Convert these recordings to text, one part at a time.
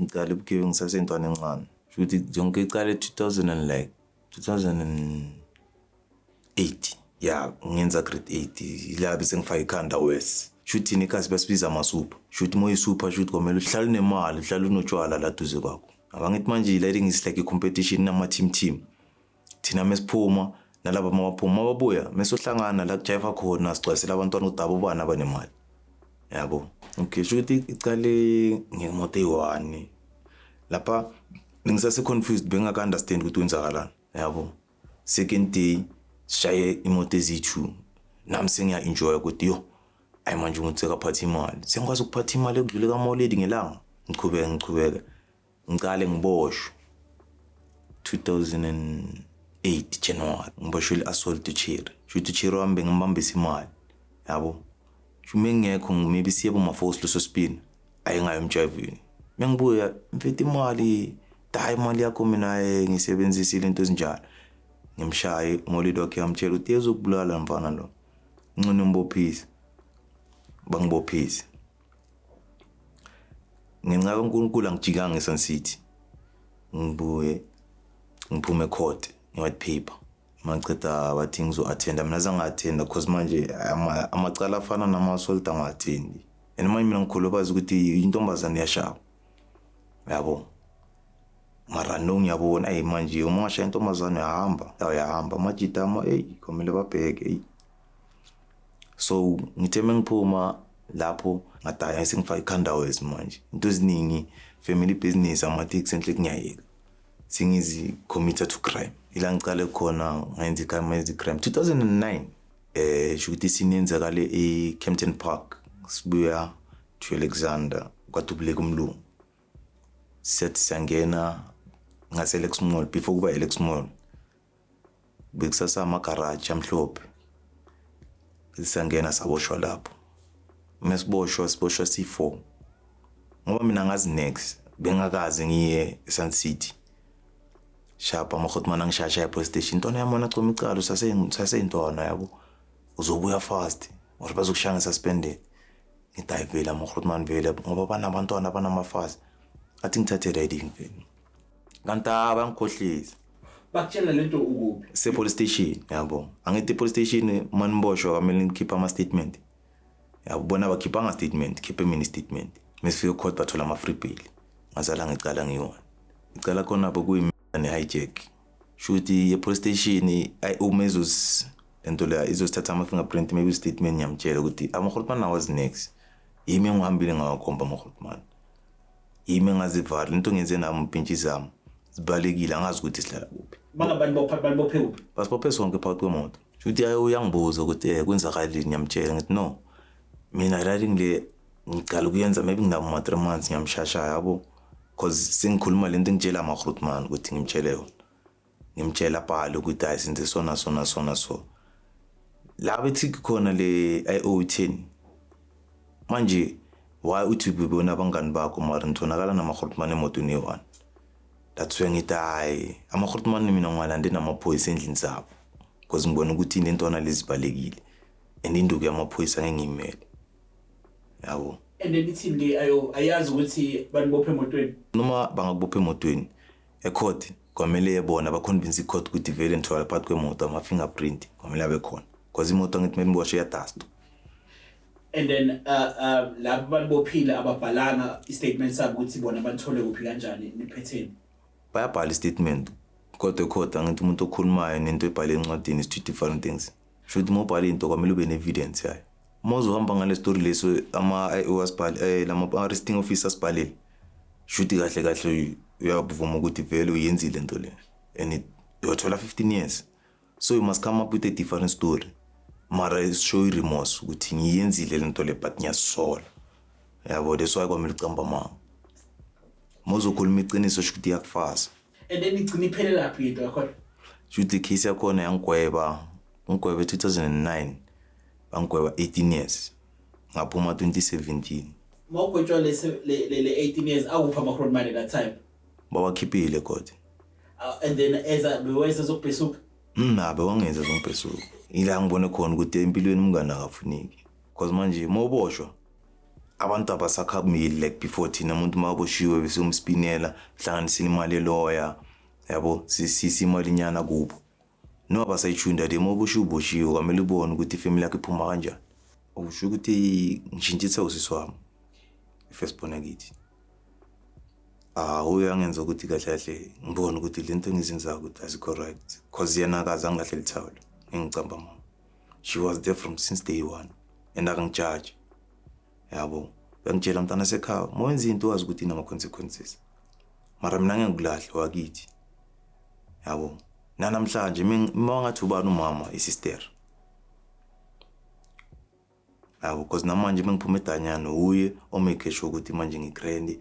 Ngicala ubugebengu ngisaseyintwana encane. Shuthi yonke icala 2000 and like 2008. Ya, ngenza grade 8 ila bese ngifaka ikhanda wes. Shuthi thina ikasi basibiza ama-super. Shuthi uma uyi-super, shuthi kwamele uhlale unemali, uhlale unotshwala la duze kwakho. Abangithi manje i-riding is like a competition nama-team team. Thina mesiphuma nalaba mabaphuma, mababuya mesohlangana la kujayiva khona, sigcwalisela abantwana ukuthi abo bani abanemali. Yabo. Okay, shuthi icale ngemoto eyi-one. Lapha bengisase confused, bengaka understand ukuthi kwenzakalani. Yabo. Second day sishaye imoto eziyi-2. Nami sengiya enjoy ukuthi yo, ayi, manje umuntu sekaphatha imali. Sengikwazi ukuphatha imali ekudlule kamoledi ngelanga. Ngichubeke, ngichubeke. Ngicale ngiboshwe 2008 January, ngiboshwe i-assault ucherry. Shuthi ucherry wami bengimbambisa imali. Yabo. Shume ngekho, maybe siye boma-force leso spin ayingayo emjayivini. Mengibuya, mfethu, imali, hayi, imali yakho mina ngisebenzisile, into ezinjalo. Ngimshaye umolidi wakhe, yamtshela ukuthi ezokubulala mfana lo. Ngcono ngibophise. Bangibophise. Ngenxa kaNkulunkulu angijikanga eSun City. Ngibuye ngiphume ecourt nge-white paper. Mangiceda bathi ngizo-attenda, mina zange nga-attenda cause manje amacala afana nama-assault angi-attendi. And manje mina ngikhule bazi ukuthi intombazane iyashaya. Yabo. Mara no, ngiyabona, ayi, manje uma ungashaya intombazane uyahamba, uyahamba amajita ama, eyi, kwamele babheke, eyi. So ngithe mengiphuma lapho ngadaya sengifaka ikhanda wes manje. Into eziningi, family business, amateksi enhle, ngiyayeka. Sengizi commit to crime. Ila ngicale khona ngayenza i-crime, ngayenza i-crime 2009, sho ukuthi sinenzakale e-Kempton Park, sibuya to Alexander, kwadubuleka umlungu. Siyathi siyangena ngase-Alex Mall, before kuba Alex Mall bekusasa amagaraji amhlophe. Siyangena, saboshwa lapho. Mesiboshwa, siboshwa si-4 ngoba mina ngazi next, bengakaze ngiye eSun City. Shapa amahotman angishayashaya police station, intwana yamona coma icala, usaseyintwana, yabo, uzobuya fast or bazokushaya nge-suspended. Ngithi hayi vele, ama-grootman vele ngoba banabantwana abanamafazi, athi ngithathe riding vele, kanti bangikhohlisa. Bakutshela lento ukuphi? Se-police station, yabo. Angithi i-police station maniboshwa kwamele nikhiphe ama-statement, yabo. Bona bakhiphanga statement, khiphe mina i-statement. Mesifika ecourt bathola ama-free bail, ngazala ngicala ngiyi-one. Icala khona bekuyi ne-hijack. Shuthi e-police station ayi, uma izos lento leya izosithatha ama-fingerprint, maybe statement, ngiyamtshela ukuthi ama-grootman awazi next, yimi engihambile ngawakhomba ama-grootman, yimi engazivala into ngenze nami impintshi zami zibalekile, angazi ukuthi sihlala kuphi. Bangabantu bopha, banibophe kuphi? Basibophe sonke phakathi kwemoto. Shuthi ayo uyangibuza ukuthi kwenzakalini, ngiyamtshela ngithi no, mina riding le ngicala ukuyenza maybe nginabo ma 3 months, ngiyamshasha, yabo, cause sengikhuluma lento ngitshela ama-grootman ukuthi ngimtshele yona, ngimtshela abhale ukuthi hayi, senze sona sona sona. So la bethi khona le IO 10 manje, why uthi ubona abangani bakho mara nitholakala nama-grootman emotweni eyi-one? That's why ngithi hayi, ama-grootman mina ngiwalande namaphoyisa endlini zabo because ngibona ukuthi lentwana lezi zibalekile and induku yamaphoyisa ngeke ngiyimele, yabo. And then ithini le ayo, ayazi ukuthi banibophe emotweni? Noma bangakubopha emotweni, ecourt kwamele bona baconvince icourt ukuthi vele nithola phakathi kwemoto, ama-fingerprint kwamele abe khona because imoto angithi kumele iboshwe iyadustwa. And then labo banibophile ababhalanga i-statement sabo ukuthi bona banithole kuphi, kanjani, niphetheni? Bayabhala i-statement, kodwa ecourt angithi umuntu okhulumayo nento ebhale encwadini is two different things. Sho ukuthi uma ubhala into kwamele ube ne-evidence yayo. Uma uzohamba ngale story leso ama-IO asibhale, lama arresting officer asibhalile, shuthi kahle kahle uyavuma ukuthi vele uyenzile into le and uyothola 15 years. So you must come up with a different story, mara show i-remorse ukuthi ngiyenzile lento le but ngiyazisola, yabo. That's why kwamele ucamba amanga. Uma uzokhuluma iqiniso, sho ukuthi iyakufasa. And then igcina iphelelaphi into yakhona? Shuthi icase yakhona yangigweba, ngigwebe 2009, bangigweba 18 years, ngaphuma 2017. Mawugwetshwa le 18 years, akuphi ama-grootman at that time? Bawakhiphile kodwa. And then eza beweza zokubhesuka? Nabe wangenza zombhesuka. Ila ngibone khona ukuthi empilweni umngane akafuneki, cause manje uma uboshwa Abantu abasakhamili like before. Thina umuntu makaboshiwe bese umspinela, hlanganisile imali eloya, yabo, sisisa imalinyana kubo. No, abasayishunda le. Uma uboshiwe, uboshiwe, kwamele ubone ukuthi ifamily yakho iphuma kanjani. Usho ukuthi ngishintshise usisi wami, i-first born akithi. Ah, uye angenza ukuthi kahle kahle ngibone ukuthi le nto engizenzayo ukuthi azikho right, 'cause yena akaze angilahlela ithawula. Ngingicamba mama, she was there from since day one and akangijaji, yabo. Uyangitshela, mntana sekhaya, uma wenza into wazi ukuthi inama-consequences, mara mina ngeke ngikulahle wakithi, yabo. Nanamhlanje uma wangathi ubani umama, isister, yabo, because namanje uma ngiphuma edanyana uye omake sure ukuthi manje ngigrand,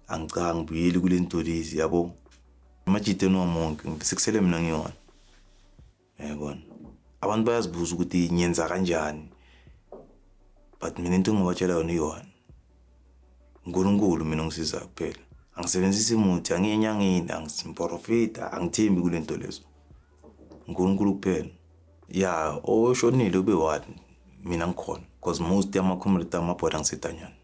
angicanga ngibuyeli kule nto lezi, yabo. Emajiteni wami wonke sekusele mina ngiyona, yayibona. Abantu bayazibuza ukuthi ngiyenza kanjani, but mina into engingabatshela yona iyi-one: uNkulunkulu mina ongisizayo kuphela. Angisebenzisi imuthi, angiye enyangeni, angisimprofita, angithembi kule nto lezo, uNkulunkulu kuphela. Ya, oshonile ube one, mina ngikhona, because most yama-comrade amabhoda ngisedanyana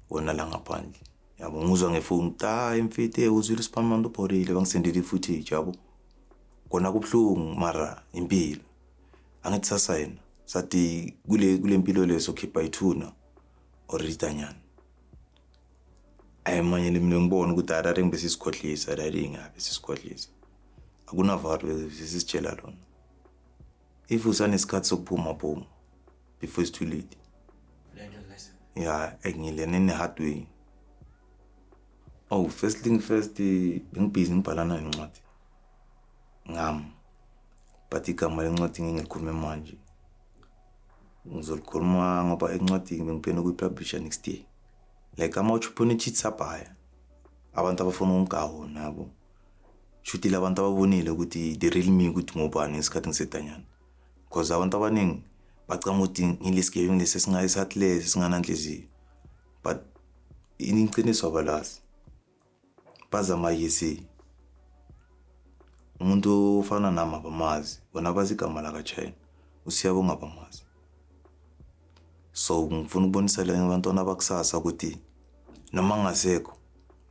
wona la ngaphandle, yabo. Nguzwa ngefoni ukuthi, "Hayi mfethu, uzwile usiphamanda ubhorile," bangisendele i-footage, yabo. Kona kubuhlungu, mara impilo angithi sasayina sathi kule mpilo leso khipha ithuna or idanyana. Ayi, manje mina ngibona ukuthi hayi, that ngibe sisikhohlisa, that ingabe sisikhohlisa, akunavalo sisitshela lona. If usanesikhathi sokuphuma, phuma before it's too late. Learn your lesson. Ya, ngilene ne-hard way. Oh, first thing first, bengibhizi ngibhalana nencwadi ngami, but igama lencwadi ngeke ngilikhulume manje, ngizolikhuluma ngoba encwadini bengiplana ukuyipublisha next year. Like ama-opportunities abhaya abantu abafuna ungigawo nabo, shuthi la bantu ababonile ukuthi the real me, ukuthi ngubani ngesikhathi ngisedanyana, because abantu abaningi bacanga ukuthi ngilesigebengu lesi esingayisathi lesi esingananhliziyo, but iqiniso abalazi. Bazamayisi umuntu ofana nami abamazi bona, bazi igama lakaChina, uSiyabonga abamazi. So ngifuna ukubonisa la abantwana bakusasa ukuthi noma ngasekho,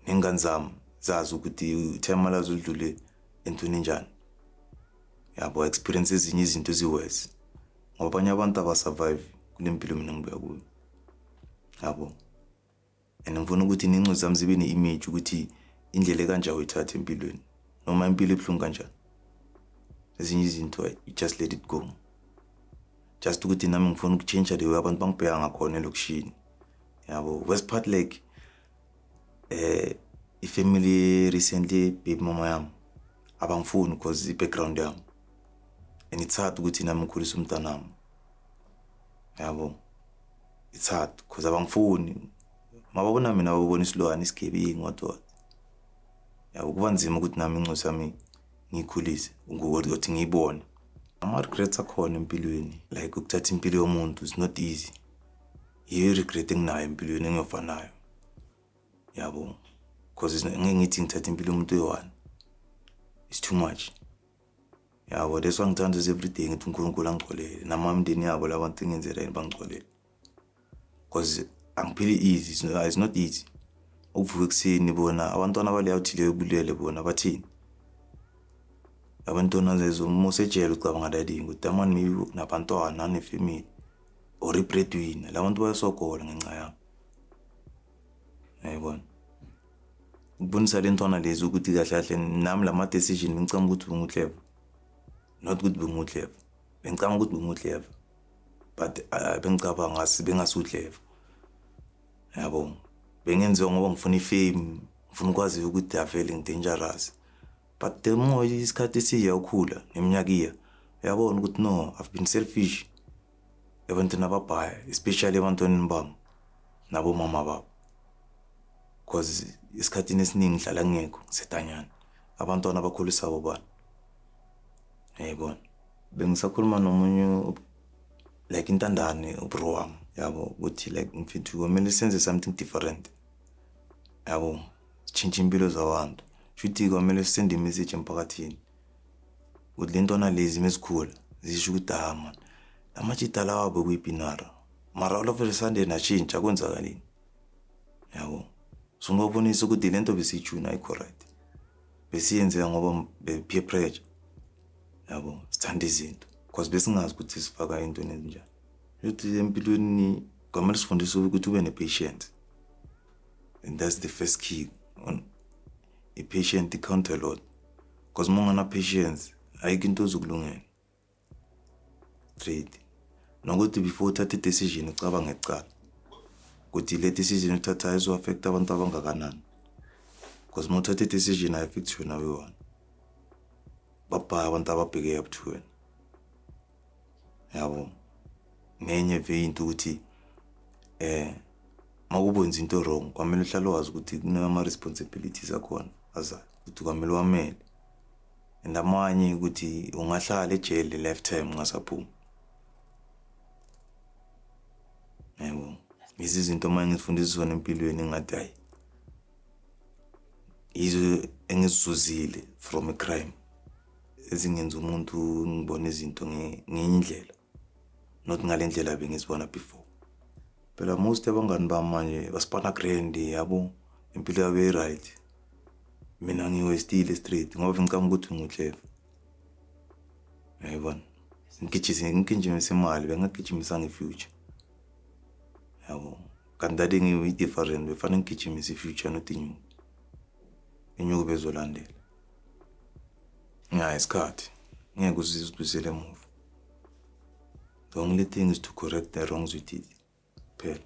nengane zami zazi ukuthi ithema lazo lidlule entweni enjani, yabo, experience ezinye izinto eziworse, ngoba abanye abantu abasurvive kule mpilo mina ngibuya kuyo, yabo. And ngifuna ukuthi ney'ncwadi zami zibe ne-image ukuthi indlela ekanjani uyithatha empilweni, noma impilo ebuhlungu kanjani, ezinye izinto you just let it go. Just ukuthi nami ngifuna ukutshintsha the way abantu bangibheka ngakhona elokishini, yabo. Worst part, like ifamily recently, baby mama yami abangifuni because i-background yami, and it's hard ukuthi nami ngikhulise umntanami, yabo. It's hard because abangifuni, mababona mina babona isilwane, isigebengu, what what, yabo. Kuba nzima ukuthi nami incosi yami ngiyikhulise ukuthi ngiyibone. Ama-regrets akhona empilweni, like ukuthatha impilo yomuntu is not easy. Yiyo i-regret enginayo empilweni engiyofa nayo, yabo, because ngeke ngithi ngithatha impilo yomuntu oyi-one, it's too much, yabo. That's why ngithanda ukuthi every day ngithi uNkulunkulu angixolele, nama imindeni yabo labantu engenzela yini bangixolele, because angiphili easy. It's not easy ukuvuka ekuseni bona abantwana bale awuthi leyo bulele bona bathini abantwana lezo. Uma usejele ucabanga that ukuthi amani maybe nabantwana nefamily or i-breadwinner, la bantu bayasokola ngenxa yami, yayibona. Ukubonisa le ntwana lezi ukuthi kahle kahle nami lama decision bengicabanga ukuthi bengu-clever, not ukuthi bengu-clever, bengicabanga ukuthi bengu-clever, but bengicabanga ngasi bengasuclever, yabo. Bengenziwa ngoba ngifuna ifame, ngifuna ukwazi ukuthi avele ngi-dangerous, but the more isikhathi siya ukhula neminyaka iya, uyabona ukuthi no, I've been selfish ebantwini ababhaya, especially ebantwaneni bami nabomama babo, because esikhathini esiningi ngihlala ngekho, ngisedanyana, abantwana abakhulisa bobani, yayibona. Bengisakhuluma nomunye like intandane, ubro wami, yabo, ukuthi like mfethu kwamele senze something different, yabo, sitshintshe impilo zabantu. Shuthi kwamele sisende imessage emphakathini ukuthi le ntwana lezi mezikhula zisho ukuthi, "Ah man, lamajita lawa bekuyibhinara." Mara all of a sudden ashintsha, kwenzakaleni, yabo? So ngibabonisa ukuthi lento besiyijuna ayikho right, besiyenzeka ngoba be-peer pressure, yabo, sithanda izinto because besingazi ukuthi sifaka entweni ezinjani. Ukuthi empilweni kwamele sifundise ukuthi ube ne-patience, and that's the first key on i-patient count a lot, because uma ungana-patience ayikho into ozokulungela straight. Nokuthi before uthathe i-decision ucabange kucala ukuthi le decision uthathayo izo-affect abantu abangakanani, because uma uthatha i-decision ayi-affect wena uyi-one, babhaya abantu ababheke up to wena, yabo. Nenye ve into ukuthi makubenza into wrong, kwamele uhlale wazi ukuthi kunama-responsibilities akhona azayo, ukuthi kwamele wamele, and amanye ukuthi ungahlala ejele lifetime ungasaphumi, yabo. Lezi zinto manje ngizifundisa zona empilweni, engathi hayi, yizo engizizuzile from a-crime ezingenza umuntu ngibone izinto ngenye indlela, not ngale ndlela bengizibona before. Phela most abangani bami manje basipana grand, yabo, impilo yabo i-right. Mina ngiwestile straight ngoba ngicabanga ukuthi ngu-clever, uyayibona. Ngigijimisa imali, bengagijimisa nge-future, yabo. Kanti that ngiyi-different, befanele ngigijimise i-future, not inyuku. Inyuku bezolandela ya isikhathi, ngeke uzibuyisele emuva. The only thing is to correct the wrongs we did kuphela.